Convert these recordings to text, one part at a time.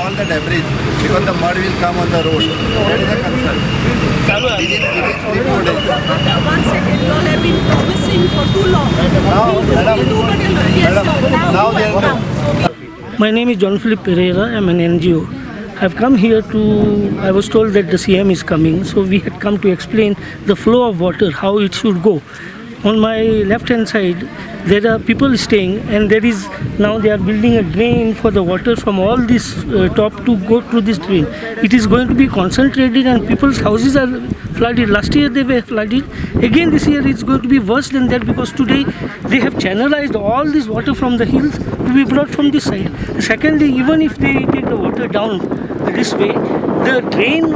all the debris because the mud will come on the road. That is a concern. Within 3-4 days. But one second, you all have been promising for too long. Now, madam, We'll do, but yes, madam, now, now who they has are- come? So we My name is John Philip Pereira. I'm an NGO. I've come here to, I was told that the CM is coming, so we had come to explain the flow of water, how it should go. On my left hand side, there are people staying, and there is now they are building a drain for the water from all this top to go to this drain. It is going to be concentrated, and people's houses are flooded. Last year they were flooded. Again this year it's going to be worse than that, because today they have channelized all this water from the hills to be brought from this side. Secondly, even if they take the water down this way, the drain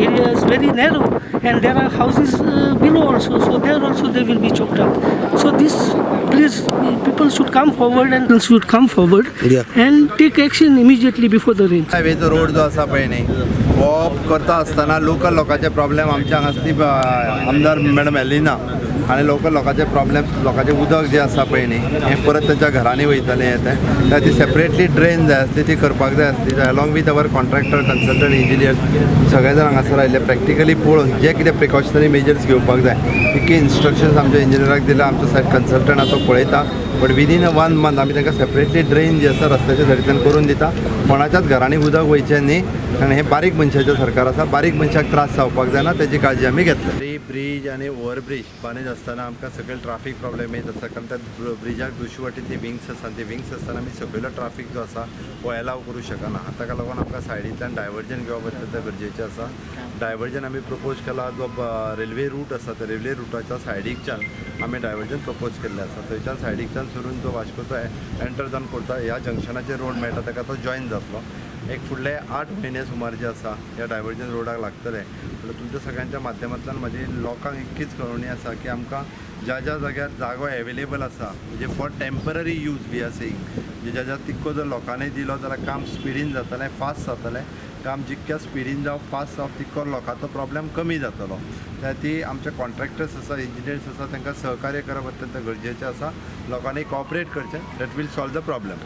area is very narrow, and there are houses below also, so there also they will be choked up. So this, please, people should come forward and should come forward and take action immediately before the rain. हायवेचो road जो आसा पळय न्ही हो करता आसतना local लोकांचे problem आमच्या हांगासली आमदार मॅडम एलिना आनी लोकल लोकांचे प्रॉब्लेम, लोकांचें उदक जें आसा पळय न्ही हें परत तांच्या घरांनी वयतालें हें तें, त्या ती सेपरेटली ड्रेन जाय आसली, ती करपाक जाय आसली. Along with our contractor, consultant, engineer सगळे जाण हांगासर आयिल्ले प्रॅक्टिकली पळोवन जे कितें प्रिकॉशनरी मेजर्स घेवपाक जाय तितके इन्स्ट्रक्शन्स आमच्या इंजिनियराक दिला. आमचो सायड कन्सल्टंट आसा तो पळयता, बट विदीन अ 1 मंथ आमी तांकां सेपरेटली ड्रेन जी आसा रस्त्याच्या सायडींतल्यान करून दिता. कोणाच्याच घरांनी उदक वयचें न्ही, कारण हें बारीक मनशाचें सरकार आसा, बारीक मनशाक त्रास जावपाक जायना तेजी काळजी आमी घेतली. ब्रीज आनी ओवर ब्रीज बांदीत आसतना आमकां सकयल ट्राफीक प्रॉब्लेम येत आसा, कारण त्या ब्रिजाक दुसरे वटेन ती विंग्स आसा, ती विंग्स आसतना आमी सकयलो ट्राफीक जो आसा हो एलाव करूं शकना. ताका लागून आमकां सायडींतल्यान डायवर्जन घेवप अत्यंत गरजेचें आसा. डायवर्जन आमी प्रपोज केला, जो रेल्वे रूट आसा त्या रेल्वे रुटाच्या सायडीकच्यान आमी डायवर्जन प्रपोज केल्लें आसा. थंयच्यान सायडीकच्यान सरून जो वास्कोचो एंटर जावन करता ह्या जंक्शनाचेर रोड मेळटा ताका तो जॉयन जातलो. एक फुडले 8 म्हयने सुमार जे आसा ह्या डायवर्जन रोडाक लागतले. म्हणल्यार तुमच्या सगळ्यांच्या माध्यमांतल्यान म्हाजी लोकांक इतकीच कळोवणी आसा की आमकां ज्या ज्या जाग्यार जागो एवेलेबल आसा, म्हणजे for temporary use we are saying, म्हणजे ज्या ज्या तितको जर लोकांनी दिलो जाल्यार काम स्पिडीन जातलें, फास्ट जातलें. काम जितक्या स्पिडीन जावं, फास्ट जावं, तितको लोकांचो प्रॉब्लेम कमी जातलो. त्या खातीर आमचे कॉन्ट्रॅक्टर्स आसा, इंजिनियर्स आसा, तांकां सहकार्य करप अत्यंत गरजेचें आसा. लोकांनी कॉपरेट करचें, that will solve the problem.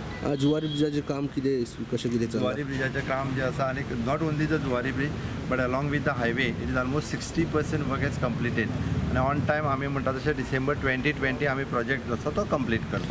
Zuari ब्रिजाचें काम कितें, कशें कितें चल्लां? जुवारी ब्रिजाचें काम जें आसा, आनी not only the Zuari bridge but along with the highway, it is almost 60% work is completed आनी ऑन टायम आमी म्हणटा तशें डिसेंबर 2020 आमी प्रोजेक्ट जो आसा तो कंप्लीट करता.